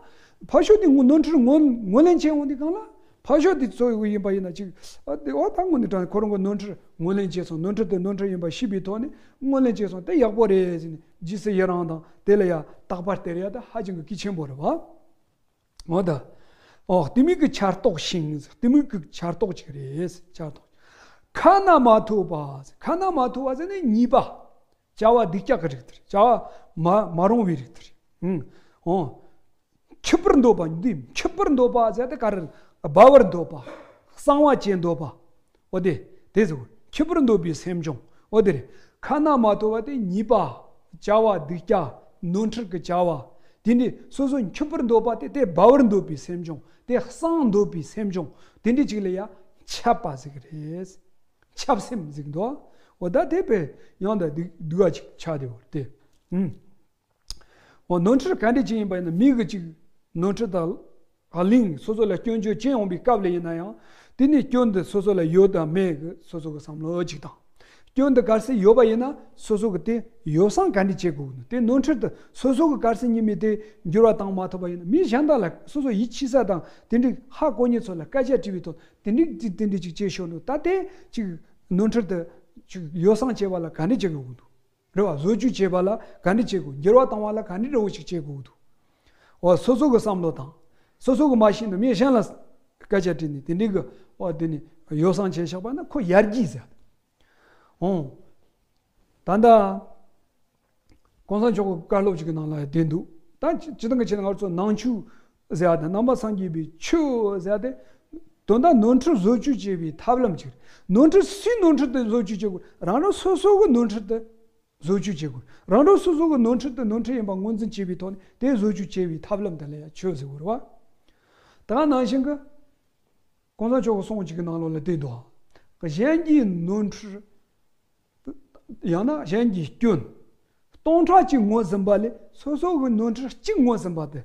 ཕར་ཕྱོགས་དེ་ནོར་འཁྲུལ་ངོས་ངོས་ལེན་བྱེད་འོང་དུས་སྒང་ལ། ཕར་ཕྱོགས་དེ་ཚོ་ཡིན་པ་ཡིན་ན་ཅིག་ཨ་དེ་འོ་ད་དངོས་གནས་དྲང་ཁོ་རང་གི་ནོར་འཁྲུལ་ངོས་ལེན་བྱས་སོང་། ནོར་འཁྲུལ་དེ་ནོར་འཁྲུལ་ཡིན་པ་ཤེས་པའི་ཐོག་ནས་ངོས་ལེན་བྱས་སོང་། དེ་ཡག་པོ་རེད་ཟེར་ནས་རྗེས་སུ་ཡི་རང་དང་དེ་ལ་ཡ་རྟག་པར་སྟེར་ཡ་ད་ཧ་ཅང་གི་གལ་ཆེན་པོ་རེད་བ། འོ་ད། ཨོ་གཏི་མུག་གི་ཆར་གཏོགས་ཤིང་། གཏི་མུག་གི་ཆར་གཏོགས་ཅིག་རེད། ཆར་གཏོགས། ཁ་ན་མ་ཐོ་བ། ཁ་ན་མ་ཐོ་བ་ཟེར་ནས་ཉེས་པ། བྱ་བ་སྡིག་ཅག་གི་རིགས་དེ་རེད། བྱ་བ་མ་མ་རུང་བའི་རིགས་དེ་རེད། ཨང་། འཁྱུད་པར་འདོད་པ། འདི་འཁྱུད་པར་འདོད་པ་ཟེར་དེ་ག་རེ་རེད། སྦ་བར་འདོད་པ། གསང་བ་བྱེད་འདོད་པ། འོ་དེ། དེ་ཟེར་བ། འཁྱུད་པར་འདོད་པའི་སེམས་བྱུང་། འོ་དེ་རེད། ཁ་ན་མ་ཐོ་བ་དེ་ཉེས་པ། བྱ་བ་སྡིག་ཅག་ནོར་འཁྲུལ་གྱི་བྱ་བ། དེ་འདྲའི་སོ་སོ་འཁྱུད་པར་འདོད་པ་དེ་དེ་སྦ་བར་འདོད་པའི་སེམས་བྱུང་། དེ་གསང་འདོད་པའི་སེམས་བྱུང་། དེ་འདྲའི་ཅིག་ལ་ཡ་འཆབ་པ་ཟེར་གི་རེད། འཆབ་སེམས་ཟེར་གི་འདུག་འོ་ད་དེ་དཔེ་ཡང་ད་སྡུག་སྡུག་ག་ཅིག་ཆགས་བསྡད་པ་རེད་དེ། ཨུམ། འོ་ནོར་འཁྲུལ་ག་འདྲ་ཅིག་ཡིན་པ་ཡིན་ན་མི་གི་ཅིག་ནོར་འཁྲུལ་དང་གླེང་སོ་སོ་ལ་སྐྱོན་བརྗོད་བྱེད་འོང་བའི་སྐབས་ལ་ཡིན་ན་ཡང་དེ་ནས་སྐྱོན་དེ་སོ་སོ་ལ་ཡོད་དང་མེད་གི་སོ་སོ་གི་བསམ་བློ་ཅིག་དང་། སྐྱོན་དེ་གལ་སྲིད་ཡོད་པ་ཡིན་ན་སོ་སོ་གི་དེ་ཡོ་བསྲང་ག་འདྲ་བྱེད་དགོས་ནོ། དེ་ནོར་འཁྲུལ་དེ་སོ་སོ་གི་གལ་སྲིད་ཉིད་མེད་དེ་འགྱུར་བ་བཏང་མ་ཐུབ་པ་ཡིན་ན་མི་གཞན་དག་ལ་སོ་སོ་ཡིད་ཆེས་ས་དང་དེ་འདྲའི་ཧ་གོ་མཁན་ཚོ་ལ་སྐད་ཆ་དྲིས་པའི་ཐོག་དེ་འདྲའི་དེ་འདྲའི་ཅིག་བྱེད་ཤོག་ནོ། ད་དེ་ཅིག་ནོར་འཁྲུལ་དེ་ཅིག་ཡོ་བསྲང་བྱེད་པ་ལ་ག་འདྲ་བྱེད་དགོས་ནོ། རེད་བ། བཟོ་བཅོས་བྱེད་པ་ལ་ག་འདྲ་བྱེད་དགོས། འགྱུར་བ་བཏང་བ་ལ་ག་འདྲ་འདྲ་བོ་ཞིག་བྱེད་དགོས་འདུག་འོ་སོ་སོ་གི་བསམ་བློ་དང་། སོ་སོ་གི་མ་ཤེས་ན་མི་གཞན་ལ་སྐད་ཆ་དྲིས་ནས་དེ་འདྲའི་གི་འོ་དེ་ནི་ཡོ་བསྲང་བྱས་བཞག་པ་ན་ཁོ་ཡར་རྒྱས་ཟེར། འོ། ད་ལྟ་གོང་ས་མཆོག་གི་བཀའ་སློབ་ཅིག་གི་ནང་ལ་བསྡད་འདུག་ད་སྤྱི་སྤྱི་བཏང་གི་ཆ་ནས་ང་ཚོ་ནང་ཆོས་ཟེར་བ་དང་ནང་པ་སངས་རྒྱས་པའི་ཆོས་ཟེར་བ་དེ་དོན་དག་ནོར་འཁྲུལ་བཟོ་བཅོས་བྱེད་པའི་ཐབས་ལམ་ཅིག་ནོར་འཁྲུལ་སུའི་ནོར་འཁྲུལ་དེ་བཟོ་བཅོས་བྱེད་དགོས། རང་རང་སོ་སོ་གི་ནོར་འཁྲུལ་དེ། བཟོ་བཅོས་བྱེད་དགོས། རང་རང་སོ་སོ་གི་ནོར་འཁྲུལ་དེ་ནོར་འཁྲུལ་ཡིན་པ་ངོས་འཛིན་བྱས་པའི་ཐོག་ནས་དེ་བཟོ་བཅོས་བྱེད་པའི་ཐབས་ལམ་དེ་ལ་ཡང་ཆོས་ཟེར་དགོས་རེད་བ། ད་ག་ནང་བཞིན་གྱི་ གོང་ས་མཆོག་གི་གསུང་གཅིག་གི་ནང་ལོགས་ལ་བལྟས་འདུག་གཞན་གྱི་ནོར་འཁྲུལ། ཡང་ན་གཞན་གྱི་སྐྱོན་སྟོང་ཕྲག་གཅིག་ངོས་ཟིན་པ་ལས་སོ་སོ་གི་ནོར་འཁྲུལ་གཅིག་ངོས་ཟིན་པ་དེ་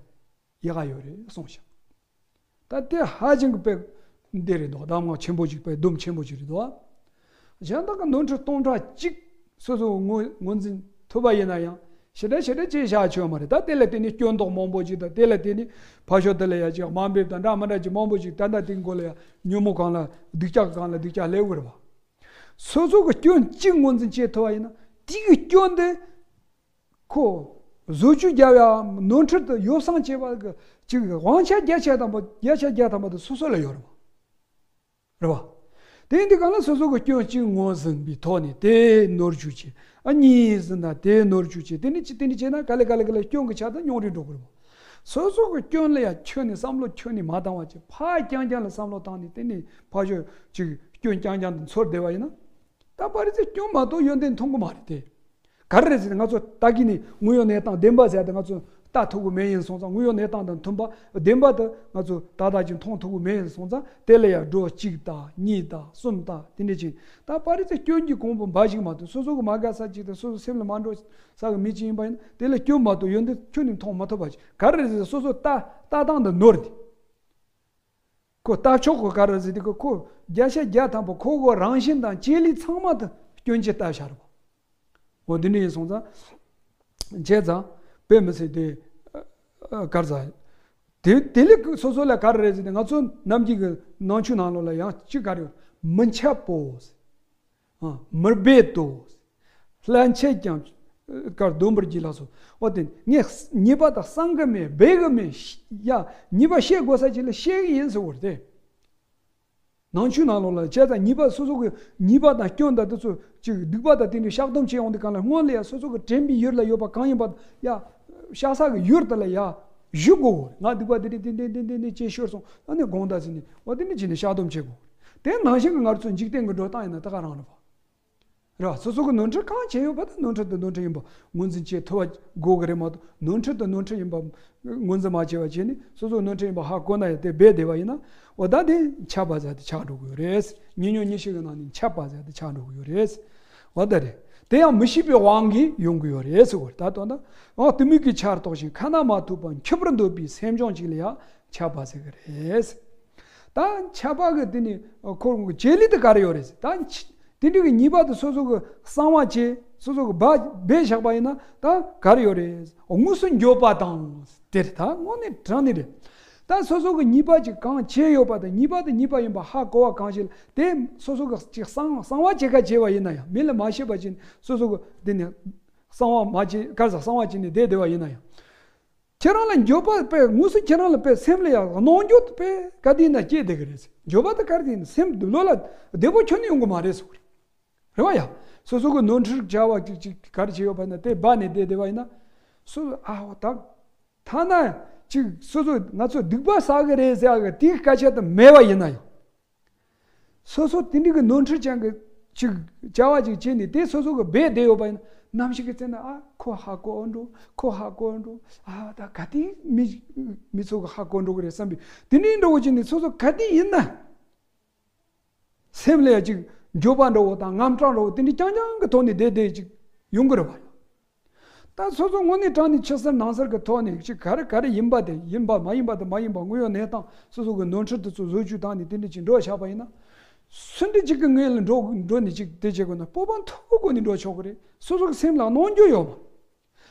ཡག་ག་ཡོད་རེད་གསུངས་ཤག་ད་དེ་ཧ་ཅང་གི་དཔེ་འདི་རེད་འདུག་གདམས་ངག་ཆེན་པོ་ཅིག་དཔེ་སྡོམ་ཆེན་པོ་ཅིག་རེད་འདུག་གཞན་དག་གི་ནོར་འཁྲུལ་སྟོང་ཕྲག་གཅིག་སོ་སོ་ངོས་ངོས་འཛིན་ཐུབ་པ་ཡིན་ན་ཡང་ཞེ་དྲག་ཞེ་དྲག་ཅིག་བཞག་ཆོག་མ་རེད། ད་དེ་ལ་བརྟེན་ནས་སྐྱོན་འདོགས་མང་པོ་ཅིག་དང་། དེ་ལ་བརྟེན་ནས་ཕར་ཕྱོགས་དེ་ལ་ཡ་ཅིག་དམའ་འབེབས་དང་འདྲ་མི་འདྲ་ཅིག་མང་པོ་ཅིག་ད་ལྟ་དེའི་མགོ་ལ་ཡ་ཉོན་མོངས་གང་ལ་སྡུག་ཅག་གང་ལ་སྡུག་ཅག་སླེབས་ཀྱི་རེད་པ། སོ་སོ་གི་སྐྱོན་གཅིག་ངོས་འཛིན་བྱེད་ཐུབ་པ་ཡིན་ན་དེ་གི་སྐྱོན་དེ་ཁོ་བཟོ་བཅོས་རྒྱབ་ཡ་ནོར་འཁྲུལ་དེ་ཡོ་བསྲང་བྱེད་པ་གི་ཅིག་དབང་ཆ་བརྒྱ་ཆ་དང་པོ་བརྒྱ་ཆ་བརྒྱ་ཐམ་པ་དེ་སོ་སོ་ལ་ཡོད་རེད་པ། རེད་པ། དེ་ཡིན་དུས་གང་ལ་སོ་སོ་གི་སྐྱོན་གཅིག་ངོས་ཟིན་པའི་ཐོག་ནས་དེ་ནོར་བཅོས་བྱེད། ཨ་གཉིས་ཟིན་ན་དེ་ནོར་བཅོས་བྱེད། དེ་ནི་ཅི་དེ་ནི་བྱས་ན་ག་ལེ་ག་ལེ་ག་ལེ་སྐྱོན་གྱི་ཆ་དེ་ཉུང་རུ་འགྲོ་གི་རེད་པ། སོ་སོ་གི་སྐྱོན་ལ་ཡ་ཁྱོན་ནས་བསམ་བློ་ཁྱོན་ནས་མ་བཏང་བ་བྱས། ཕར་རྐྱང་རྐྱང་ལ་བསམ་བློ་བཏང་ནས་དེ་ནས་ཕར་ཕྱོགས་ཅིག་སྐྱོན་རྐྱང་རྐྱང་དུ་འཚོལ་བསྡད་པ་ཡིན་ན། ད་པ་རི་ཙི་སྐྱོན་མ་གཏོགས་ཡོན་ཏན་མཐོང་གི་མ་རེད་དེ། ག་རེ་རེད་ཟེར་ན་ང་ཚོ་ལྟ་གི་ནི་དངོས་ཡོད་གནས་སྟངས་བདེན་པ་ཟེར་ཏེ་ང་ཚོ་ལྟ་ཐུབ་ཀྱི་མེད་ཡིན་སོང་ཙང་། དངོས་ཡོད་གནས་སྟངས་དང་མཐུན་པ་བདེན་པ་དེ་ང་ཚོ་ཏག་ཏག་ཅིག་མཐོང་ཐུབ་ཀྱི་མེད་ཡིན་སོང་ཙང་། དེ་ལ་ཡང་འགྲོ་གཅིག་ལྟ་གཉིས་ལྟ་གསུམ་ལྟ་དེ་འདྲ་ཅིག་ད་པ་རི་ཙི་སྐྱོན་གྱི་གོང་བུ་འབའ་ཞིག་མ་གཏོགས། སོ་སོ་གི་མ་དགའ་ས་ཅིག་དང་སོ་སོ་སེམས་ལ་མ་འགྲོ་ས་གི་མི་ཅིག་ཡིན་པ་ཡིན་ན་དེ་ལ་སྐྱོན་མ་གཏོགས་ཡོན་ཏན་ཁྱོན་ནས་མཐོང་མ་ཐུབ་པ་ཅིག་ག་རེ་རེད་ཟེར་ན་སོ་སོ་ལྟ་ལྟ་སྟངས་དེ་ནོར་ཏེ། ཁོ་ལྟ་ཕྱོགས་ཁོ་ག་རེ་ཟེར་དུས་ཁོ་ཁོ་བརྒྱ་ཆ་བརྒྱ་ཐམ་པ་ཁོ་ཁོ་རང་བཞིན་དང་བཅས་ལས་ཚང་མ་དེ་སྐྱོན་གྱིས་བཏབ་བཞག་རེད་པ། འོ་འདི་འདྲ་ཡིན་སོང་ཙང་། བྱས་ཙང་དཔེ་མི་སྲིད་དེ་གར་ཟ། དེ་དེ་ལས་སོ་སོ་ལ་ག་རེ་རེད་ཟེར་ཏེ་ང་ཚོ་ནམ་རྒྱུན་གྱི་ནང་ཆོས་ནང་ལོགས་ལ་ཡང་གཅིག་ག་རེ་ཡོད། མི་འཆབ་པོ། ཨ། མི་རྦད་དོ། ལྷན་ཆད་ཀྱང་བཀར་སྡོམ་པར་བགྱི་ལགས་སོ། འོ་དེ་ངས་ཉེས་པ་དག་བསམ་གི་མེད། འབད་གི་མེད། ཡ། ཉེས་པ་བཤད་དགོས་ས་ཅིག་ལ་བཤད་གི་ཡིན་ཟེར་བ་རེད་དེ། ནང་ཆོས་ནང་ལོགས་ལ་བྱས་ཙང་ཉེས་པ་སོ་སོ་གི་ཉེས་པ་དང་སྐྱོན་དང་དེ་ཚོ་ཅིག་སྡིག་པ་དང་དེ་འདྲའི་བཤགས་སྡོམ་བྱེད་ཡོང་དུས་གང་ལ་སྔོན་ལ་ཡ་སོ་སོ་གི་དྲན་པའི་ཡུལ་ལ་ཡོད་པ་གང་ཡིན་པ་ཡ་བཤགས་ས་གི་ཡུལ་དེ་ལ་ཡ་གཞི་དགོས། ང་སྡིག་པ་དེ་འདྲ་དེ་འདྲ་དེ་འདྲ་དེ་འདྲ་བྱས་ཤོར་སོང་། ཨ་ནི་དགོངས་དག་ཟེར་ནས་འོ་དེ་འདྲ་བྱས་ནས་བཤགས་སྡོམ་བྱེད་དགོས། དེ་ནང་བཞིན་གྱི་ང་ཚོ་འཇིག་རྟེན་གྱི་འགྲོ་སྟངས་ཡིན་ན་ད་ག་རང་རེད་པ། རེད་པ། སོ་སོ་གི་ནོར་འཁྲུལ་གང་བྱས་ཡོད་པ་དང་ནོར་འཁྲུལ་དེ་ནོར་འཁྲུལ་ཡིན་པ་ངོས་འཛིན་བྱེད་ཐུབ་པ་དགོས་ཀྱི་རེད་མ་གཏོགས། ནོར་འཁྲུལ་དེ་ནོར་འཁྲུལ་ཡིན་པ་ངོས་འཛིན་མ་བྱས་པ་བྱས་ནས་སོ་སོ་ནོར་འཁྲུལ་ཡིན་པ་ཧ་གོ་ན་ཡང་དེ་སྦས་བསྡད་པ་ཡིན་ན། འོ་ད་དེ་འཆབ་པ་ཟེར་དེ་ཆགས་འགྲོ་གི་ཡོད་རེད། ཉེ་ཉོན་ཉི་ཤུ་གི་ནང་ནས་འཆབ་པ་ཟེར་དེ་ཆགས་འགྲོ་གི་ཡོད་རེད། འོ་ད་རེད། དེ་ཡང་མི་ཤེས་པའི་དབང་གིས་ཡོང་གི་ཡོད་རེད་ཟེར་བ་རེད། ད་དོན་དག་འོ་གཏི་མུག་གི་ཆར་གཏོགས་ཤིང་ཁ་ན་མ་ཐོ་བ་འཁྱུད་པར་འདོད་པའི་སེམས་བྱུང་ཅིག་ལ་ཡང་འཆབ་པ་ཟེར་གི་རེད། ད་འཆབ་པ་གི་དེ་ནི་ཁོ་གི་བྱེད་ལས་དེ་ག་རེ་ཡོད་རེད་ཟེར། ད་འཆ་དེ་འདྲ་གི་ཉེས་པ་དེ་སོ་སོ་གི་གསང་བ་བྱས། སོ་སོ་གི་སྦ་སྦས་བཞག་པ་ཡིན་ན་ད་ག་རེ་ཡོད་རེད། དངོས་སུ་འགྱོད་པ་དང་དེ་རེད། ད་དངོས་གནས་དྲང་གནས་རེད། ད་སོ་སོ་གི་ཉེས་པ་ཅིག་གང་བྱས་ཡོད་པ་དང་། ཉེས་པ་དེ་ཉེས་པ་ཡིན་པ་ཧ་གོ་བ་གང་ཞིག་ལ་དེ་སོ་སོ་གི་ཅིག་གསང་གསང་བ་བྱེད་ཁ་བྱས་པ་ཡིན་ན་ཡང་། མི་ལ་མ་བཤད་པ་ཅིག་སོ་སོ་གི་དེ་ནི་གསང་བ་མ་བྱས་ག་རེ་ཟ་གསང་བ་བྱས་ནས་བསྡད་བསྡད་པ་ཡིན་ན་ཡང་། ཁྱེད་རང་ལ་འགྱོད་པ་དཔེ་དངོས་སུ་ཁྱེད་རང་ལ་དཔེ་སེམས་ལ་ཡང་གནོང་འགྱོད་དཔེ་ག་དུས་ཡིན་ན་སྐྱེས་བསྡད་ཀྱི་རེད། འགྱོད་པ་དེ་ག་རེ་ཡིན་ན་སེམས་སྡུག་ལོ་ལ་བདེ་པོ་ཁྱོན་ནས་ཡོང་གི་མ་རེད་ཟེར་བ་རེད། རེད་བ་ཡ། སོ་སོ་གི་ནོར་འཁྲུལ་བྱ་བ་ཅིག་ཅིག་ག་རེ་བྱས་ཡོད་པ་ཡིན་ན་དེ་སྦ་ནས་བསྡད་བསྡད་པ་ཡིན་ན། སོ་སོ་ཨ་འོ་ད་ཐ་ན་ཅིག་སོ་སོ་ང་ཚོ་སྡིག་པ་བསགས་ཀྱི་རེད་ཟེར་ཡག་གི་དེའི་སྐད་ཆ་དེ་མེད་པ་ཡིན་ན་ཡང་། སོ་སོ་དེ་འདྲ་གི་ནོར་འཁྲུལ་ཅན་གྱི་ཅིག་བྱ་བ་ཅིག་བྱས་ནས་དེ་སོ་སོ་གི་སྦས་བསྡད་ཡོད་པ་ཡིན་ན། ནམ་ཞིག་གི་ཚེ་ན་ཨ་ཁོ་ཧ་གོ་འགྲོ། ཁོ་ཧ་གོ་འགྲོ། ཨ་ད་ག་དུས་མི་མི་ཚོ་གི་ཧ་གོ་འགྲོ་གི་རེད་བསམ་པའི་དེ་འདྲའི་འདྲ་བོ་ཅིག་ནས་སོ་སོ་ག་དུས་ཡིན་ན་སེམས་ལ་ཡ་ཅིག་འགྱོད་པ་འདྲ་བོ་དང་དངངས་སྐྲག་འདྲ་བོ་དེ་འདྲ་རྐྱང་རྐྱང་གི་ཐོག་ནས་བསྡད་བསྡད་ཅིག་ཡོང་གི་རེད་བ། ད་སོ་སོ་དངོས་གནས་དྲང་གནས་ཕྱི་གསལ་ནང་གསལ་གྱི་ཐོག་ནས་ཅིག་ག་རེ་ག་རེ་ཡིན་པ་དེ་ཡིན་པ། མ་ཡིན་པ་དེ་མ་ཡིན་པ། དངོས་ཡོད་གནས་སྟངས་སོ་སོ་གི་ནོར་འཁྲུལ་དེ་ཚོ་བཟོ་བཅོས་བཏང་ནས་དེ་འདྲ་ཅིག་འགྲོ་བཞག་པ་ཡིན་ན། སུ་འདྲ་ཅིག་གི་ངོས་ལ་འགྲོ་འགྲོ་ནས་ཅིག་དེ་བྱེད་དགོས་ན་སྤོབས་པ་མཐོ་པོའི་སྒོ་ནས་འགྲོ་ཆོག་གི་རེད། སོ་སོ་གི་སེམས་ལ་གནོང་རྒྱུ་ཡོད་མ།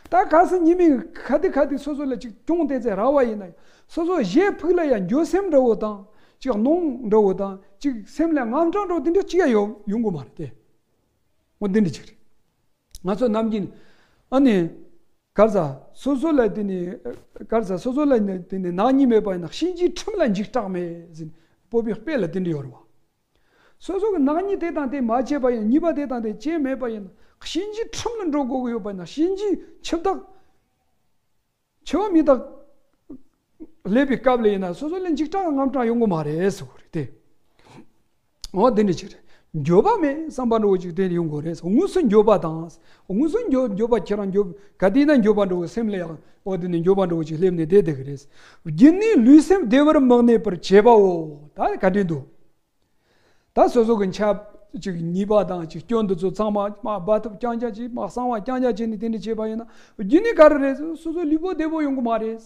ད་གལ་སྲིད་ཉི་མའི་ཁ་དེ་ཁ་དེ་སོ་སོ་ལ་ཅིག་གྱོང་གཏད་ཚད་རག་པ་ཡིན་ན་ཡང་། སོ་སོ་གཞན་ཕུགས་ལ་ཡང་འགྱོད་སེམས་འདྲ་བོ་དང་ཅིག་གནོང་འདྲ་བོ་དང་ཅིག་སེམས་ལ་དངངས་སྐྲག་འདྲ་བོ་དེ་འདྲ་ཅིག་ཡང་ཡོང་ཡོང་གི་མ་རེད་དེ། འོ་འདི་འདྲ་ཅིག་རེད། ང་ཚོ་ནམ་རྒྱུན་ཨ་ནི་གར་ཟ་སོ་སོ་ལ་དེ་ནི་གར་ཟ་སོ་སོ་ལ་ནི་དེ་ནི་ནག་ཉེས་མེད་པ་ཡིན་ན། གཤིན་རྗེའི་ཁྲིམས་ལ་འཇིགས་སྐྲག་མེད་ཟེར་ནས་སྤོབས་པའི་དཔེ་ལ་དེ་འདྲ་ཡོད་རེད་བ། སོ་སོ་གི་ནག་ཉེས་དེ་དང་དེ་མ་བྱས་པ་ཡིན། ཉེས་པ་དེ་དང་དེ་བྱས་མེད་པ་ཡིན་ན། གཤིན་རྗེའི་ཁྲིམས་ལ་འགྲོ་དགོས་ཀྱི་ཡོད་པ་ཡིན་ན། གཤིན་རྗེའི་འཆི་བདག་འཆི་བ་མི་རྟག་སླེབས་པའི་སྐབས་ལ་ཡིན་ན་སོ་སོ་ལ་འཇིགས་སྐྲག་དངངས་སྐྲག་ཡོང་གི་མ་རེད་ཟེར་གི་རེད་དེ། འོ་འདི་འདྲ་ཅིག་རེད། འགྱོད་པ་མེད་བསམ་པ་འདྲ་བོ་ཅིག་དེ་ཡོང་དགོས་རེད། དངོས་སུ་འགྱོད་པ་དང་། དངོས་སུ་འགྱོད་འགྱོད་པ་ཁྱེད་རང་འགྱོད་ག་དུས་ན་འགྱོད་པ་འདྲ་བོ་སེམས་ལ་ཡང་འོ་དེ་ནི་འགྱོད་པ་འདྲ་བོ་ཅིག་སླེབས་ནས་བསྡད་བསྡད་ཀྱི་རེད། རྒྱུ་ནི་ལུས་སེམས་བདེ་བར་མི་གནས་པར་བྱེད་པའོ། ད་ག་འདྲ་འདུག་ད་སོ་སོ་གི་འཆབ་ཅིག་ཉེས་པ་དང་ཅིག་སྐྱོན་འདི་ཚོ་ཚང་མ་མ་སྦ་ཐབས་རྐྱང་རྐྱང་ཅིག་མ་གསང་བ་རྐྱང་རྐྱང་བྱས་ནས་དེ་འདྲ་བྱས་པ་ཡིན་ན་རྒྱུ་ནི་ག་རེ་རེད། སོ་སོ་ལུས་པོ་བདེ་པོ་ཡོང་གི་མ་རེད།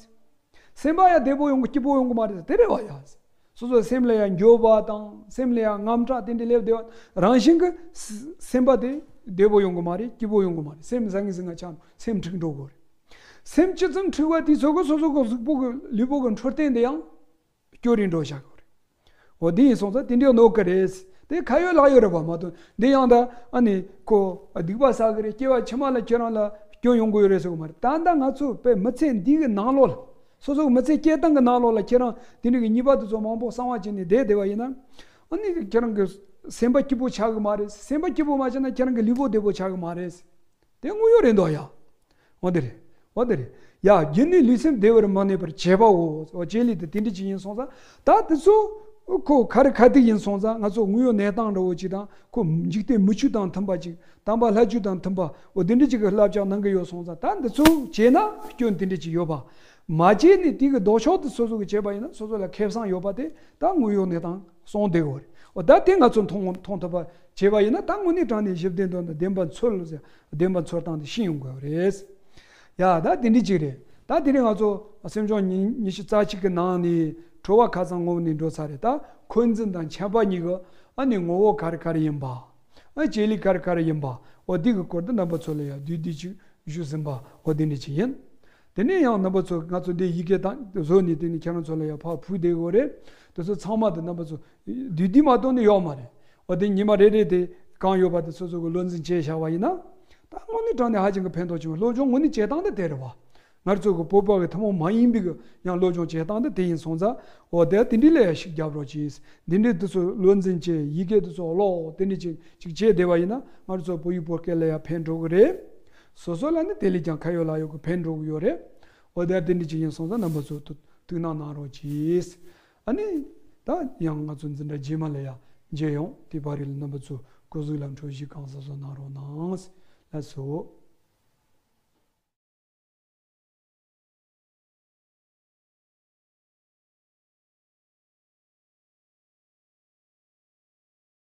སེམས་པ་ཡང་བདེ་པོ་ཡོང་གི་སྐྱིད་པོ་ཡོང་གི་མ་རེད། དེ་རེད་བ་ཡ། སོ་སོའི་སེམས་ལ་ཡང་འགྱོད་པ་དང་སེམས་ལ་ཡང་དངངས་སྐྲག་དེ་འདྲ་སླེབས་བསྡད་པ་རང་བཞིན་གྱི་སེམས་པ་དེ་བདེ་པོ་ཡོང་གི་མ་རེད། སྐྱིད་པོ་ཡོང་གི་མ་རེད། སེམས་ཟང་ངེ་ཟིང་ང་ཆགས་སེམས་འཁྲུག་འགྲོ་གི་རེད། སེམས་ཇི་ཙམ་འཁྲུག་པ་དེ་ཚོ་གི་སོ་སོ་གི་གཟུགས་པོ་གི་ལུས་པོ་གི་འཕྲོད་བསྟེན་དེ་ཡང་སྐྱོ་རིང་འགྲོ་བཞག་གི་རེད། འོ་དེ་ཡིན་སོང་ཙང་དེ་འདྲའི་གནོད་གི་རེད། དེ་ཁ་ཡོད་ལག་ཡོད་རེད་བ་མ་གཏོགས་འདི་ཡང་ད་ཨ་ནི་ཁོ་སྡིག་པ་བསགས་གི་རེད། སྐྱེ་བ་ཕྱི་མ་ལ་ཁྱེད་རང་ལ་སྐྱོན་ཡོང་གི་ཡོད་རེད་ཟེར་གི་མ་རེད། ད་ལྟ་ང་ཚོ་དཔེ་མི་ཚེ་འདི་གི་ནང་ལོགས་ལ་སོ་སོ་གི་མི་ཚེ་སྐྱེལ་སྟངས་གི་ནང་ལོགས་ལ་ཁྱེད་རང་དེ་འདྲའི་གི་ཉེས་པ་དེ་ཚོ་མང་པོ་གསང་བ་བྱས་ནས་བསྡད་བསྡད་པ་ཡིན་ན་ཨ་ནི་ཁྱེད་རང་གི་སེམས་པ་སྐྱིད་པོ་ཆགས་གི་མ་རེད། སེམས་པ་སྐྱིད་པོ་མ་ཆགས་ན་ཁྱེད་རང་གི་ལུས་པོ་བདེ་པོ་ཆགས་གི་མ་རེད། དེ་དངོས་ཡོད་རེད་འདུག་ཡ། འོ་དེ་རེད། འོ་དེ་རེད། ཡ་རྒྱུ་ནི་ལུས་སེམས་བདེ་བར་མི་གནས་པར་བྱེད་པའོ། འོ་བྱེད་ལས་དེ་དེ་འདྲ་ཅིག་ཡིན་སོང་ཙང་ད་དེ་ཚོ་ཁོ་ག་རེ་ག་དེ་ཡིན་སོང་ཙང་ང་ཚོ་དངོས་ཡོད་གནས་སྟངས་འདྲ་བོ་ཅིག་དང་ཁོ་འཇིག་རྟེན་མི་ཆོས་དང་མཐུན་པ་ཅིག་དམ་པ་ལྷ་ཆོས་དང་མཐུན་པ་འོ་དེ་འདྲ་ཅིག་གི་བསླབ་བྱ་གནང་གི་ཡོད་སོང་ཙང་ད་འདི་ཚོ་བྱས་ན་སྐྱོན་དེ་འདྲ་ཅིག་ཡོད་པ། མ་བྱས་ནས་དེ་གི་ལྡོག་ཕྱོགས་དེ་སོ་སོ་གི་བྱས་པ་ཡིན་ན་སོ་སོ་ལ་ཁེ་བཟང་ཡོད་པ་དེ་ད་དངོས་ཡོད་གནས་སྟངས་སོང་བསྡད་ཡོད་རེད། འོ་ད་དེ་ང་ཚོ་མཐོང་མཐོང་ཐུབ་པ་བྱས་པ་ཡིན་ན་ད་དངོས་གནས་དྲང་གནས་གཞི་བདེ་འདོད་ན་བདེན་པ་འཚོལ་ཟེར་བདེན་པ་འཚོལ་སྟངས་དེ་ཤེས་ཡོང་དགོས་པ་རེད། ཡ་ད་དེ་འདྲ་ཅིག་རེད། ད་དེ་རིང་ང་ཚོ་སེམས་བྱུང་ཉི་ཉི་ཤུ་རྩ་གཅིག་གི་ནང་ནས་གྲོལ་བ་ཁ་སང་ངོ་བོ་ནས་འགྲོ་ཚར་རེད། ད་འཁོན་འཛིན་དང་འཆམ་པ་གཉིས་ཀྱི་ཨ་ནི་ངོ་བོ་ག་རེ་ག་རེ་ཡིན་པ། ཨ་བྱེད་ལས་ག་རེ་ག་རེ་ཡིན་པ། འོ་འདི་གི་སྐོར་དུ་རྣམ་པ་ཚོ་ལ་ཡང་བསྡུས་བསྡུས་ཅིག་ཞུས་ཟིན་པ་འོ་འདི་འདྲ་ཅིག་ཡིན། དེ་ནས་ཡང་རྣམ་པ་ཚོ་ང་ཚོ་འདི་ཡི་གེ་དང་བཟོ་ནས་དེ་ནས་ཁྱེད་རང་ཚོ་ལ་ཡང་ཕར་ཕུལ་བསྡད་ཡོད་རེད། དེ་ཚོ་ཚང་མ་དེ་རྣམ་པ་ཚོ་བསྡུས་བསྡུས་མ་གཏོང་ནས་ཡོད་མ་རེད། འོ་དེ་ཉི་མ་རེ་རེ་དེ་གང་ཡོད་པ་དེ་སོ་སོ་གི་བློ་འཛིན་བྱས་བཞག་པ་ཡིན་ན། ད་དངོས་གནས་དྲང་གནས་ཧ་ཅང་གི་ཕན་ཐོགས་ཆེ་བ། སློབ་སྦྱོང་དངོས་གནས་བྱེད་སྟངས་དེ་དེ་རེད་བ། ང་ཚོ་གི་བོད་པ་གི་ཐུན་མོང་མ་ཡིན་པའི་གི་ཡང་སློབ་སྦྱོང་བྱེད་སྟངས་དེ་དེ་ཡིན་སོང་ཙང་། འོ་དེ་དེ་འདྲི་ལ་ཡང་ཤུགས་རྒྱབ་རོགས་གྱིས། འདི་འདྲི་དེ་ཚོ་བློ་འཛིན་བྱས་ཡི་གེ་དེ་ཚོ་ཀློག་དེ་འདྲི་ཅིག་ཅིག་བྱས་བསྡད་པ་ཡིན་ན་ང་ཚོ་བོད་ཡིག་བོད་སྐད་ལ་ཡང་ཕན་འགྲོ་གི་རེད། སོ་སོ་ལ་ནི་དེ་ལས་ཀྱང་ཁ་ཡོད་ལག་ཡོད་གི་ཕན་འགྲོ་གི་ཡོད་རེད། འོ་དེ་དེ་འདྲི་ཅིག་ཡིན་སོང་ཙང་རྣམ་པ་ཚོ་ཐུགས་སྣང་གནང་རོགས་གྱིས། ཨ་ནི། ད་ཡང་ང་ཚོ་འཛིན་གྲྭ་རྗེས་མ་ལ་ཡང་མཇལ་ཡོང་། དེ་བར་རིང་ལ་རྣམ་པ་ཚོ་སྐུ་གཟུགས་ལ་འཕྲོད་བཞེས་གང་ཟབ་ཟབ་གནང་རོགས་གནང་། ལགས་སོ།